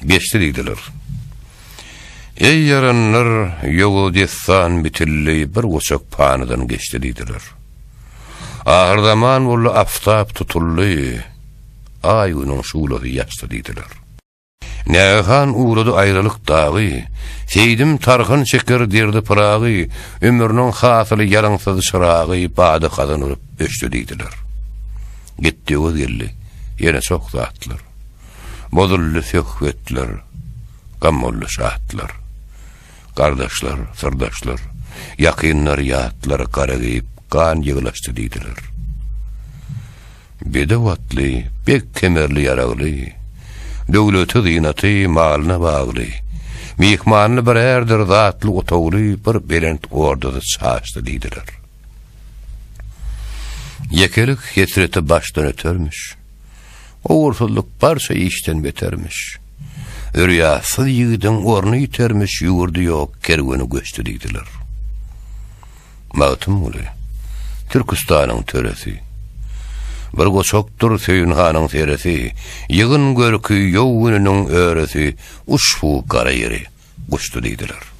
Geçdi diýdiler. Eý ýaranlar, ýowuz dessan bitildi, bir goçak panydan geçdi diýdiler. Ahyrzaman boldy, aftap tutuldy, aý-günüň şuglasy ýaçdy diýdiler. Nägehan ugrady aýralyk dagy, Seýdim tarhan çeker derdi pyragy, Ömrüniň hasyly ýalynsyz çyragy Bady hazan urup öçdi diýdiler. Gitdi Öwez geldi, ýene çok zatlar. Bozuldy söhbetler, gam boldy şatlar. Gardaşlar, syrdaşlar, ýakynlar, ýatlar gara geýip, gan ýyglaşdy diýdiler. Bedew atly, beg kemerli ýaragly, döwleti, zynaty, malyna bagly, myhmanly bir ärdir zatly otagly bir belent ordada çaşdy diýdiler. Ýekelik hesreti başdan ötermiş. Ugursyzlyk barça işden betermiş. Zürýatsyz ýigidiň orny ýitermiş, ýurdy ýok, kerweni göçdi diýdiler. Magtymguly, Türküstanyň töresi. Bir goçakdyr Söýün hanyň seresi, ýygyn görki ýow gününiň öresi, uşbu gara ýeri guçdy diýdiler.